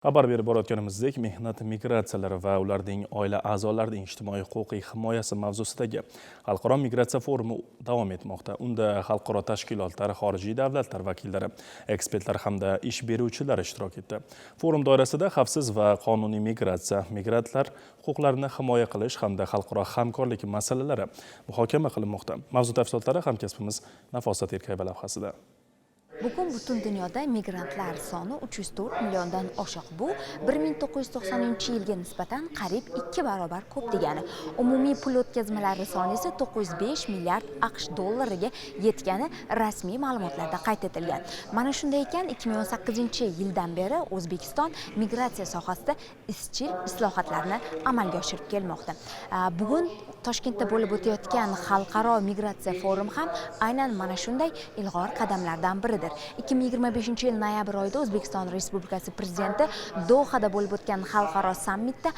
Xabar berib borayotganimizdek, mehnat migratsiyalari va ularning oila a'zolarining ijtimoiy huquqiy himoyasi mavzusidagi xalqaro migratsiya forumi davom etmoqda. Unda xalqaro tashkilotlar, xorijiy davlatlar vakillari, ekspertlar hamda ish beruvchilar ishtirok etdi. Forum doirasida xavfsiz va qonuniy migratsiya, migrantlar huquqlarini himoya qilish hamda xalqaro hamkorlik masalalari muhokama qilinmoqda. Mavzu tafsilotlari hamkasbimiz Nafosat Erkayeva lavhasida. Bugun butun dunyoda migrantlar soni 304 milliondan oshiq. Bu 1990-yilga nisbatan qariyb 2 barobar ko'p degani. Umumiy pul o'tkazmalari soni esa 905 milliard AQSh dollariga yetgani rasmiy ma'lumotlarda qayd etilgan. Mana shunday ekan, 2018 yildan beri O'zbekiston migratsiya sohasida izchil islohotlarni amalga oshirib kelmoqda. Bugun Toshkentda bo'lib o'tayotgan xalqaro migratsiya forumi ham aynan mana shunday ilg'or qadamlardan biridir. 2025 yil noyabr oyida O'zbekiston Respublikasi Prezidenti Dohada bo'lib o'tgan xalqaro sammitda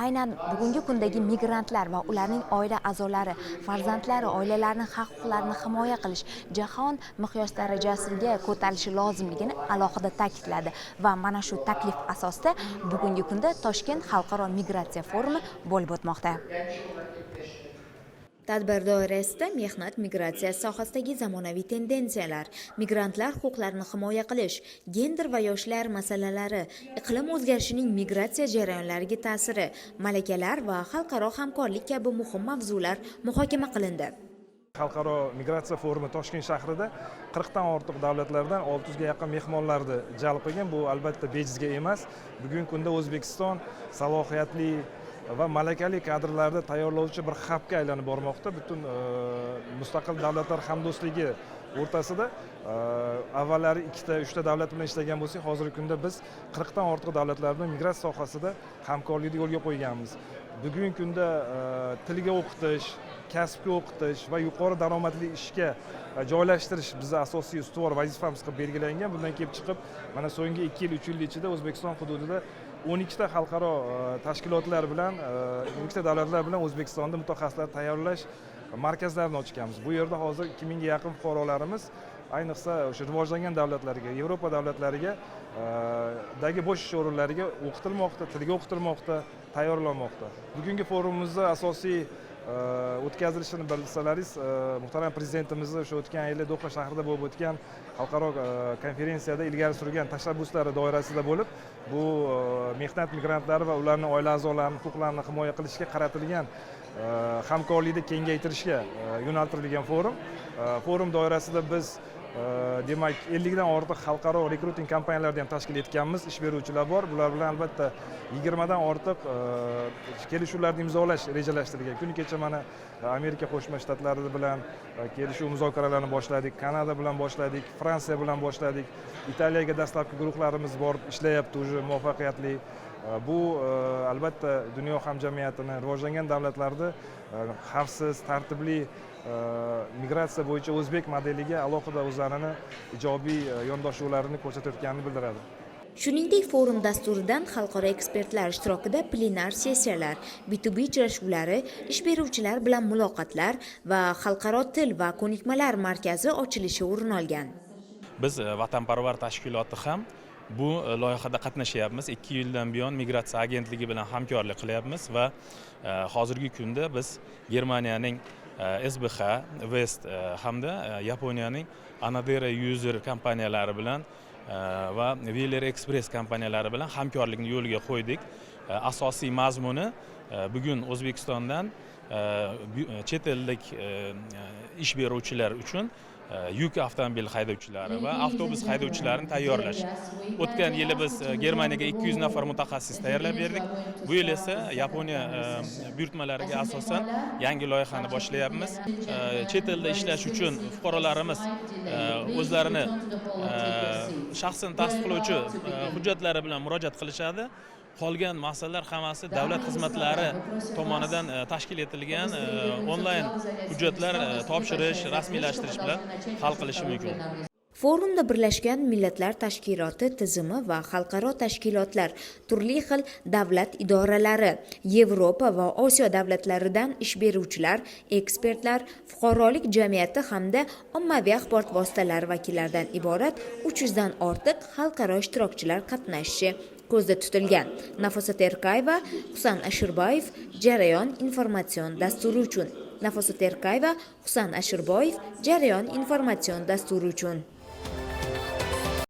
aynan bugungi kundagi migrantlar va ularning oila a'zolari, farzandlari, oilalarining haq huquqlarini himoya qilish jahon miqyos darajasiga ko'tarilishi lozimligini alohida ta'kidladi va mana shu taklif asosida bugungi kunda Toshkent xalqaro migratsiya forumi bo'lib o'tmoqda. Tadbir doirasida mehnat migratsiyasi sohasidagi zamonaviy tendensiyalar, migrantlar huquqlarini himoya qilish, gender va yoshlar masalalari, iqlim o'zgarishining migratsiya jarayonlariga ta'siri, malakalar va xalqaro hamkorlik kabi muhim mavzular muhokama qilindi. Xalqaro migratsiya forumi Toshkent shahrida 40dan ortiq davlatlardan 600ga yaqin mehmonlarni jalb qilgan. Bu, albatta, bejizga emas. Bugungi kunda O'zbekiston salohiyatli va malakali kadrlarni tayyorlovchi bir xabga aylanib bormoqda butun mustaqil davlatlar hamdo'stligi o'rtasida. Avvallari ikkita, uchta davlat bilan ishlagan bo'lsak, hozirgi kunda biz 40dan ortiq davlatlar bilan migratsiya sohasida hamkorlikni yo'lga qo'yganmiz. Bugungi kunda tilga o'qitish, kasbga o'qitish va yuqori daromadli ishga joylashtirish bizni asosiy ustuvor vazifamiz qilib belgilangan. Bundan kelib chiqib, mana so'nggi 2 yil, 3 yil ichida O'zbekiston hududida 12ta xalqaro tashkilotlar bilan, 12ta davlatlar bilan O'zbekistonda mutaxassislar tayyorlash markazlarini ochganmiz. Bu yerda hozir 2000ga yaqin fuqarolarimiz, ayniqsa o'sha rivojlangan davlatlarga, Yevropa davlatlariga dagi bo'sh ish o'rinlariga o'qitilmoqda, tilga o'qitilmoqda, tayyorlanmoqda. Bugungi forumimizda asosiy o'tkazilishini bilsalaringiz, muhtaram prezidentimizni o'sha o'tgan yili Doha shahrida bo'lib o'tgan xalqaro konferensiyada ilgari surgan tashabbuslari doirasida bo'lib, bu mehnat migrantlari va ularning oila a'zolarini huquqlarini himoya qilishga qaratilgan hamkorlikni kengaytirishga yo'naltirilgan forum. Forum doirasida biz, demak, 50dan ortiq xalqaro rekruting kompaniyalarni ham tashkil etganmiz. Ish beruvchilar bor, bular bilan, albatta, 20dan ortiq kelishuvlarni imzolash rejalashtirilgan. Kuni kecha mana Amerika Qo'shma Shtatlari bilan kelishuv muzokaralarini boshladik, Kanada bilan boshladik, Fransiya bilan boshladik, Italiyaga dastlabki guruhlarimiz borib ishlayapti уже muvaffaqiyatli. Bu, albatta, dunyo hamjamiyatini, rivojlangan davlatlarni xavfsiz, tartibli migratsiya bo'yicha o'zbek modeliga alohida o'zlarini ijobiy yondashuvlarini ko'rsatayotganini bildiradi. Shuningdek, forum dasturidan xalqaro ekspertlar ishtirokida plenar sessiyalar, B2B uchrashuvlari, ish beruvchilar bilan muloqotlar va xalqaro til va ko'nikmalar markazi ochilishi o'rin olgan. Biz Vatanparvar tashkiloti ham bu loyihada qatnashyapmiz. 2 yildan buyon migratsiya agentligi bilan hamkorlik qilyapmiz va hozirgi kunda biz Germaniyaning SBH West hamda Yaponiyaning Anadera User kompaniyalari bilan va Wheeler Express kompaniyalari bilan hamkorlikni yo'lga qo'ydik. Asosiy mazmuni bugun O'zbekistondan chet ellik ish beruvchilar uchun yuk avtomobil haydovchilari va avtobus haydovchilarini tayyorlash. O'tgan yili biz Germaniyaga 200 nafar mutaxassis tayyorlab berdik. Bu yil esa Yaponiya buyurtmalariga asosan yangi loyihani boshlayapmiz. Chet elda ishlash uchun fuqarolarimiz o'zlarini shaxsini tasdiqlovchi hujjatlari bilan murojaat qilishadi. Qolgan masalalar hammasi davlat xizmatlari tomonidan tashkil etilgan onlayn hujjatlar topshirish, rasmiylashtirish bilan hal qilishi mumkin. Forumda Birlashgan Millatlar Tashkiloti tizimi va xalqaro tashkilotlar, turli xil davlat idoralari, Yevropa va Osiyo davlatlaridan ish beruvchilar, ekspertlar, fuqarolik jamiyati hamda ommaviy axborot vositalari vakillaridan iborat 300dan ortiq xalqaro ishtirokchilar qatnashishi ko'zda tutilgan. Nafosat Erkayeva, Husan Ashurboyev, Jarayon informatsion dasturi uchun. Nafosat Erkayeva, Husan Ashurboyev, Jarayon informatsion dasturi uchun.